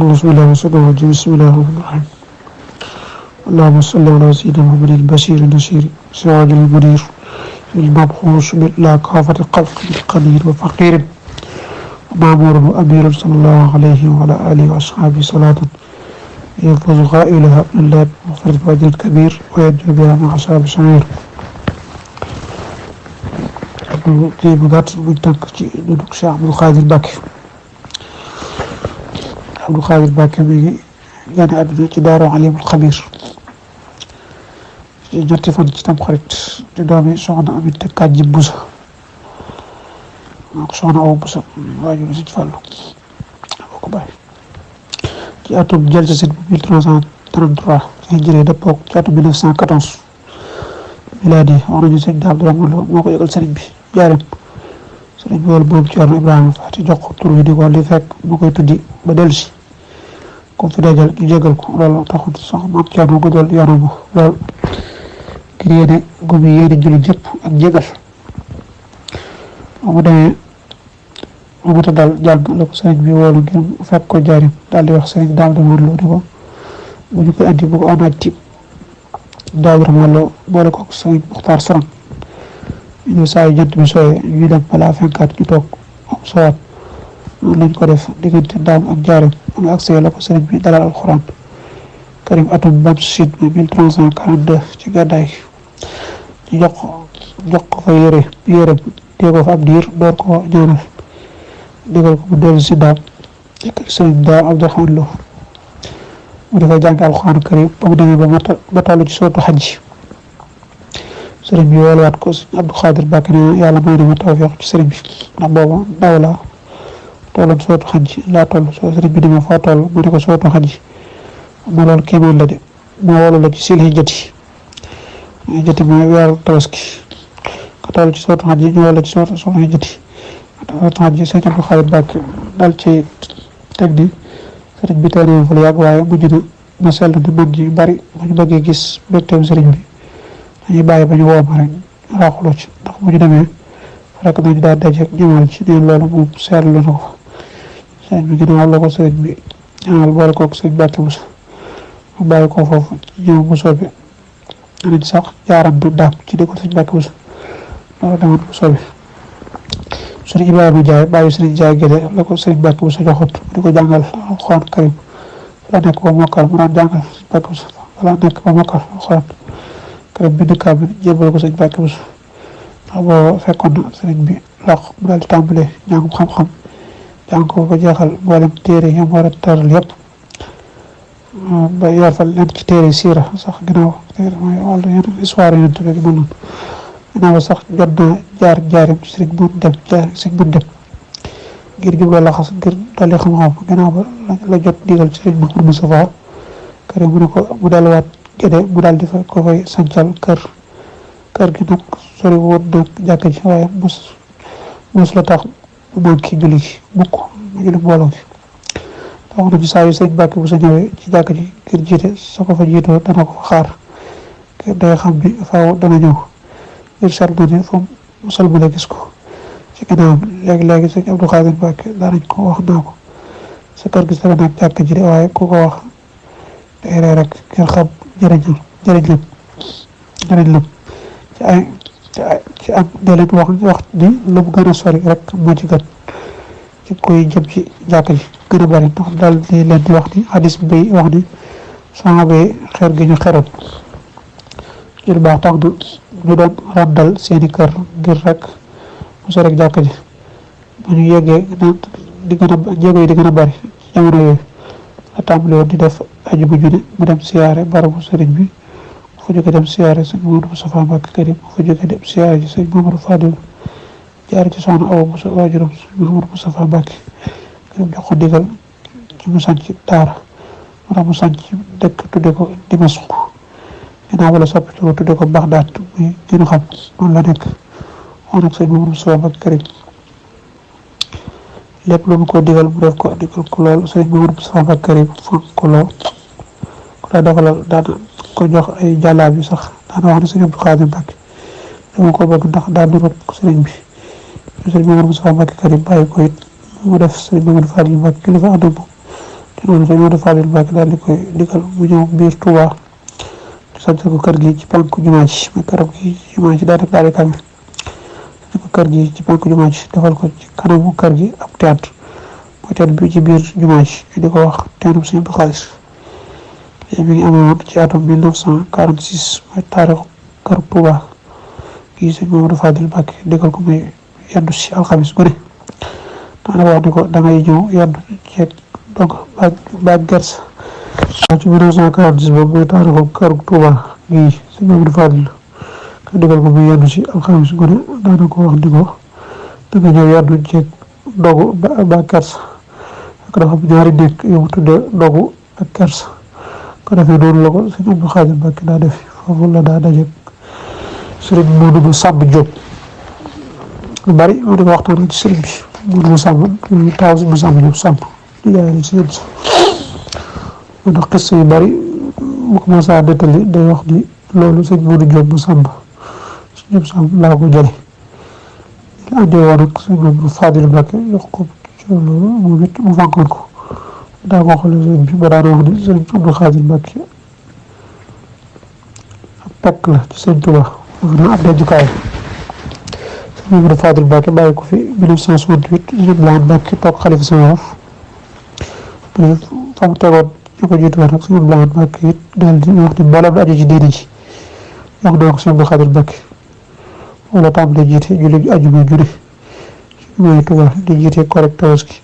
بسم الله والصلاة والسلام بسم الله الرحمن الرحيم اللهم صل على سيدنا محمد البشير النشير سراج المنير المبعوث بالله كافة الخلق القدير وفقير ومأمور وأمير صلى الله عليه وعلى آله وأصحابه صلاة يفوز قائلها من الله بمغفرة وأجر كبير ويدعو بها مع أصحاب الشعير kii bu gàtt buñ tënk ci dundug Cheikh Abdou Khadir Mbacké. Abdou Khadir Mbacké mi ngi génn àdduna ci Daaru Alimul Xabiir ci ñetti fan ci Tamxarit di doomi soxna Aminta Kàjji Buso ak soxna Awa Buso waajur Sëñ Fallu boo ko bàyyi ci atum Jalsasin 1333 ci Hijri dëppoo ci atum 1914 milaadi wax nañu sëñ Abdourahmane Lo moo ko yëgal sëriñ bi jaareem sëriñ bi wala boobu Ceerno Ibrahima Faati jox ko tur wi di ko li fekk mu koy tuddi ba dellu si comme fi dajal ñu jégal ko loolu taxul sax maam Ceerno guddal yoonam lool ngir yéene gumi yéene jullit yëpp ak jégal mu demee mu mata dal jàll la ko sëriñ bi woolu ngir mu fekk ko jaareem daal di wax sëriñ Abdourahmane Lo di ko bu ñu koy andi bu ko onaaj tiib Abdourahmane Lo boole ko sëriñ Muxtaar Saran ñu saa yu jant bi sooyee ñu dem balaa fenkaat ñu toog sowaat noonu lañ ko def diggante Ndaam ak Jaareem mu agsee la ko sëriñ bi dalal alxuraan karim atum bam sid 1342 ci gàddaay ñu jox ko fa yërëm tee ko fa ab diir door ko ñaanal digal ko mu dellu si Ndaam ak sëriñ Ndaam Abdourahmane Lo mu di fa jàng alxuraan karim ba mu demee ba tollu ci sootu xaj sëriñ bi wooluwaat ko Abdou Khadir Mbacké ne yàlla may na ma tawfeex ci sëriñ bi ndax booba ndaw la tolloon sootu xaj laa toll soo sëriñ bi demee foo toll mu ne ko sootu xaj ma loolu kéemaan la de moo woolu la ci Sil Hijjati mooy weeru tabaski nga toll ci sootu xaj ñu woolu la ci sootu Hijjati xaj sëriñ Abdou Khadir Mbacké dal ci teg ni sëriñ bi teel na fa lu yàgg waaye mujj na seetlu ne mag ñi bari bu ñu bëggee gis mbégteem sëriñ bi dañuy bàyyi ba ñu woo ma rek raaxuloo ci ndax bu ñu demee rek nañu daal dajeeg ñëwal ci ne loolu moom seetlu na ko sëriñ bi ginnaaw la ko sëriñ bi ñaanal boole koog sëriñ Mbacké Buso mu bàyyi ko foofu ñëw Buso bi nañ sax jaarantu daam ci di ko sëriñ Mbacké Buso loolu demoon Buso bi sëriñ Ibrahima Jaay bàyyi sëriñ Jaay Gédé la ko sëriñ Mbacké Buso joxut di ko jàngal alxuraan karim la nekk ba mokkal mu daan jàngal sëriñ Mbacké Buso la nekk ba mokkal alxuraan karim bind kaamil jébal ko sëriñ Mbacké Buso ndax booba fekkoon na sëriñ bi lox mu daal di tàmbalee njàngum xam-xam jàng ko ba jeexal mboolem téere yam war a taral yëpp ba yor fa leen ci téere siira sax ginnaaw téere mooy wàllu yenn histoire yonent bi mën noonu ginnaaw sax jot na jaarim ci sëriñ bu dem sëriñ bu dem ngir jubla laxas ngir dolli xam-xam ginnaaw ba la jot digal ci sëriñ Mouhamadou Moustapha karim mu ne ko mu delluwaat Gédé mu daal di fa ko fay sancal kër gi nag sori woon nag jàkk ji waaye mos la tax mu manqué julli gi mukk mu julli mbooloo gi tax na ci saa yu sëñ Mbacké Buso ñëwee ci jàkk ji ngir jiite soo ko fa jiitoo dana ko fa xaar kër day xam ni faaw dana ñëw ngir seetlu na ne fu mu salmale gis ko ci ginnaaw léegi-léegi sëñ Abdou Khadir Mbacké daanañ ko wax naa ko sa kër gi sori nag jàkk ji de waaye ku ko wax day rey rek ngir xam jërëjëf ci am dee leen wax ni lu mu gën a sori rek moo ci gën ci koy jëm ci jàkk ji gën a bari ndax daal di leen di wax ni hadis bi wax ni saxaaba yi xeer gi ñu xeroon ci lu baax tax na ñu doon randal seeni kër ngir rek mu sori rek jàkk ji bu ñu yeggee di gën a bari jamono yooyu la tàmbali woon di def aju bu ñu mu dem siyaare barabu sëriñ bi fu jóge dem siyaare sëñ Mamadou Moustapha Mbacké Karim fu jóge dem siyaare ji sëñ Mamadou Fadil jaar ci soxna Awa Buso waajuram sëñ Mamadou Moustapha Mbacké Karim jox ko ndigal ci mu sanc daara moo tax mu sanc dëkk tudde ko Dimasq ginnaaw ba la soppi tudde ko Baxdaad muy gënu xam noonu la nekk moom nag sëñ Mamadou Moustapha Mbacké Karim lépp lu mu ko digal mu def ko digal ko lool sëñ Mamadou Moustapha Mbacké Karim fonk ko lool ku la dogalal daana ko jox ay jàllaab yi sax daana wax ne sëñ Abdou Khadir Mbacké dama ko bëgg ndax daal di rob sëriñ bi sëriñ Mamadou Moustapha Mbacké Karim bàyyi ko it mu def sëriñ Mamadou Fadil Mbacké kilifa ànd ak moom te noonu sëñ Modou Fadil Mbacke daal di koy digal mu ñëw biir Touba sant ko kër gi ci penku jumaa ji mooy kër gi jumaa ji daal di kaamil ko kër gi ci penku jumaa ji defal ko ci kanamu kër gi ab théâtre mooy théâtre bi ci biir jumaa ji di ko wax teenub Sëñ Abdou Khadre mi ngi amoon ci atum 1946 mooy taarixu kër Touba gi sëñ Modou Fadil Mbacke digal ko muy yendu si alxamis gu ne daanaka wax ni ko da ngay ñëw yendu ceeg dog baag gerte ci 1946 boobu mooy taarixu kër Touba gi sëñ Modou Fadil ka digal ko muy yendu si alxamis gu ne daanaka ko wax ni ko da nga ñëw yendu ceeg dogu baag gerte ak dafa am ñaari nekk yu mu tuddee dogu ak gerte ko defee noonu la ko sëñ Abdou Khadre Mbacke daa def foofu la daa daje sëriñ Modou Massamba Diop lu bari moo di ko waxtaan ci sëriñ bi Modou Massamba taw si Massamba Diop Samb di jaay si yëpp moo tax xis yu bari bu commencé à nettali day wax ni loolu sëñ Modou Diop Massamba si Diop Samb laa ko jële la andee woon ak sëñ Modou Fadil Mbacke jox ko ci loolu moom it mu fànkoon ko daa ko xoolee sëñ bi ba daan wax ni sëñ Abdou Khadre Mbacke ab pekk la ci sëñ Touba wax na ab dencukaay sëñ Modou Fadil Mbacke bàyyi ko fi 1968 sëñ Abdoulaye Mbacke toog xalifa sama fa mu tegoon ñu ko jiitu woon nag sëñ Abdoulaye Mbacke it daal di wax ni mboolem aju ci diine ji wax naa ko sëñ Abdou Khadre Mbacke wala tàmbalee jiite julli ajuma ju ne mooy Touba di jiite correct tabaski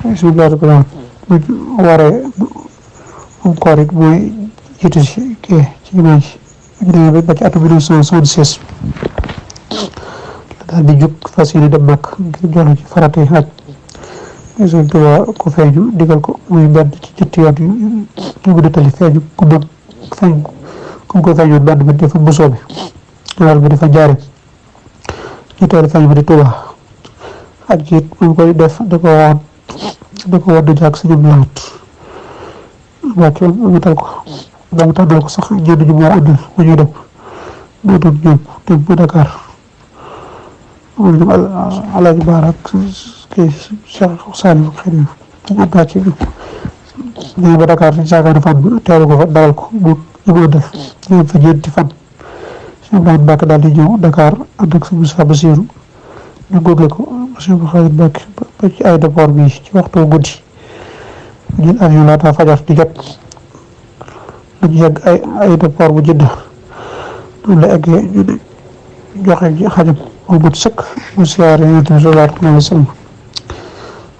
sëñ Abdoulaye ko daan mu waree moom koor it mooy jiitu si kii ci jumaa ji ñu demee ba ci atum 1976 la daal di jóg fas yéene dem Makka ngir joxe ci farata yi aj sëñ Touba ko feeñu digal ko muy benn ci ñetti yoon yu mu nettali feeñu ku mag feeñ ku mu ko feeñoon benn bi dafa mbusoo bi ñaareel bi dafa jaare ñetteelu feeñ bi di Touba ak jiit mu koy def da ko war di jàkk sëñ Abdou Mbacke mu tal ko ba mu tànnal ko sax ñenn ñu moo àndal ba ñuy dem moo doon ñoom dem ba Dakar moom ñoom Alaaji Baara ak kii Cheikh Saliou xëy na ñu àndaat ci ñoom ba Dakar dañ saakaane fan bi teelu ko fa dalal ko moom ñu mu àndal ñoom fa ñeenti fan sëñ Abdou Mbacke daal di ñëw Dakar ànd ak sëñ Moussa Bassirou ñu góogle ko sëñ Abdou Khadre Mbacke ba ci aéroport bi ci waxtu guddi jël avion laata fajar di jot lañu yegg ay aéroport bu Jidda noonu la eggee ñu ne joxe ji xajam moo mat sëkk mu siyaare Yonent bi sallallahu alayhi wa sallam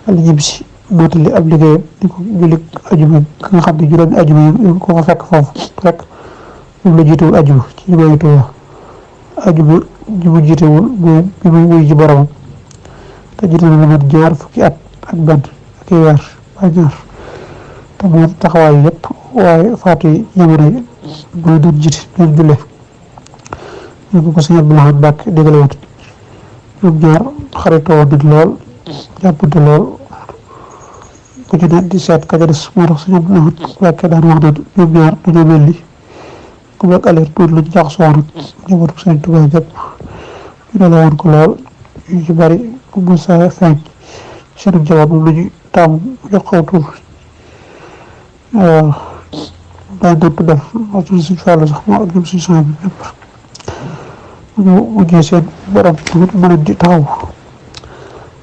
wala ñibbisi mottali ab liggéeyam di ko julli ajuma ka nga xam ne juróomi ajuma yi ko fa fekk foofu rek moom la jiitewul ajuma ci jumaa Tuuba ajuma ji mu jiitewul mooy bi muy wuy ji boromam te jiite na la mat ñaar fukki at ak benn ak i weer ba ñaar te moo taxawaay yëpp waaye faatu yi jamono yi mooy doon jiite doon jullee ñu ko sëñ Abdou Lahad Mbacke dégale woon ñoom ñaar xaritoo woon nañ lool jàppante lool ku ci ne di seet ka ca des moo tax sëñ Abdou Lahad Mbacke daan wax naan ñoom ñaar dañoo mel ni ku bëgg aleer noonu lañ jaxasoo woon ak njabootu sëñ Tuubaa gépp ñu dale woon ko lool yu ci bari ku mu sa feeñ seen njaboot moom lañu taamu jox xaw tur daa natt def wax suñ Fallu sax moo ak ñoom suñ sang bi ñëpp ñu mujjee seen borom mën a di taxaw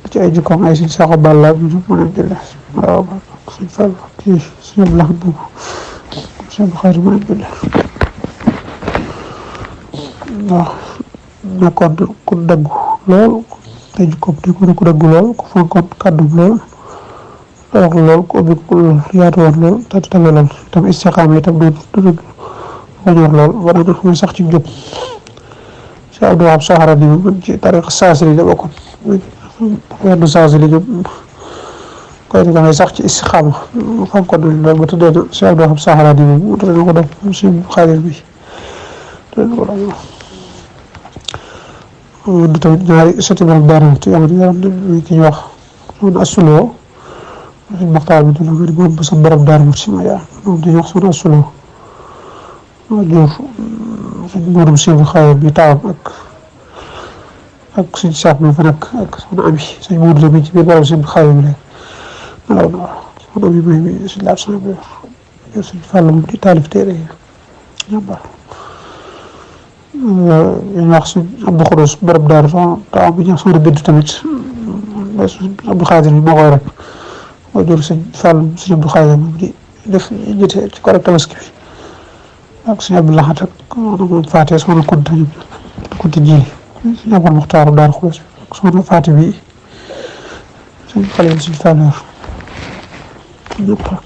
ci ay jikkoom ay suñ saxo bàlla ñu mën a jële waaw suñ Fallu kii suñu Abdou Lahad boobu suñu Abdou Khadre mën a jële waaw nekkoon ku dëggu lool te jikkoom nekkoon ku dëggu lool ku fonkoon kàddum lool wax lool ku ubbi yaatu woon lool te tabe lool itam istixaama itam doon wañor lool ba daan mooy sax ci njub si Abdou Wahab Saharani moom ci tariqa Saasili la bokkoon wendu Saasili ñoom koy da ngay sax ci istixaama xam ko doon lool ba tuddee na si Abdou Wahab Saharani moom tuddee na ko doom si Xaadir bi tuddee na ko doom du tamit ñaari sëti borom daara ci amoon yaram ki ñu wax soxna Assuloo suñ Maxtaar bi dina nga moom ba sa borom daara mu si ma yaa moom dañuy wax soxna Assuloo moo jur suñ Moodu Siibu Xaye bi taawam ak suñ Seex mi fa nekk ak soxna Ami suñ Moodu la mi ci biir borom Siibu Xaye bi léegi waaw soxna bi may mi si laat sama bi yor suñ fàllum di taalif téere yi jàmbar ñu wax suñ Abdou Khoudous borom daaru sama taw bi ñu wax soxna Bintu tamit Abdou Khadir bi moo koy rek moo jur suñ fàllum suñ Abdou Khadir moom di def jite ci korek tabaski bi ak suñ Abdou Lahat ak moom Faté soxna Kunta ñoom Kunta ji suñ Abdou Muxtaaru Daaru Xudoos ak soxna Faté bi suñ xale suñ fàlleer ñëpp rek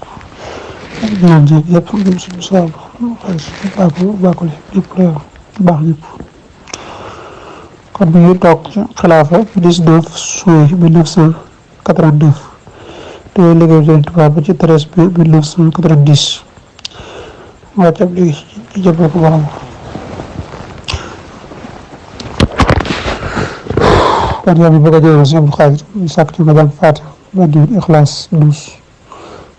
ak ñaan jéeg yëpp ñoom suñu soob baakule ñëpp la baax ñëpp kon bi ñu toog ci xilaafa 19 juin 1989 te liggéey Sëriñ Tuubaa ba ci 13 mai 1990 wàcc ab liggéey ci jëbbal ko borom kon yow mi bëgg a ñëw si Abdou Khadir ñu sàkk ci nga jàng Faatiha ba di Ixlaas 12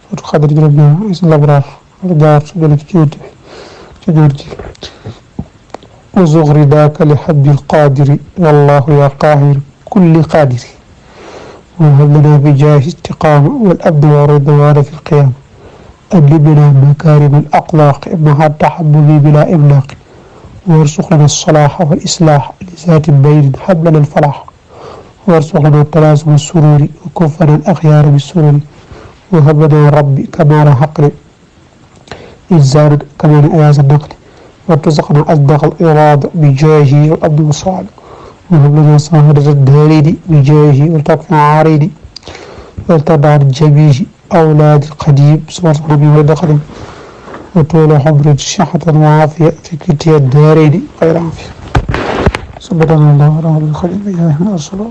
surtout xadir juróom-ñaar is labraar wala jaar su jële ci yonent bi ci ñaar ji وزغر ذاك لحب القادر والله يا قاهر كل قادر وهب لنا بجاه استقامة والأبد والرضوان في القيام أجلب لنا مكارم الأخلاق مع التحبب بلا إملاق وارزق لنا الصلاح والإصلاح لذات بين هب لنا الفلاح وارزق لنا التلازم السرور وكفنا الأخيار بالسرور وهب لنا ربي كمال حقل إنزال كمال أياز النقل وارزقنا أصدق الإرادة بجاهه والأبد والصعب وهب لنا سعادة الدارين بجاهه والتقوى عارين والتدار الجميع أولاد القديم سبحانه ربي ودخل وطول عمر صحة وعافية في كلتا الدارين غير عافية سبحان الله رب الخليل بجاه من الصلاة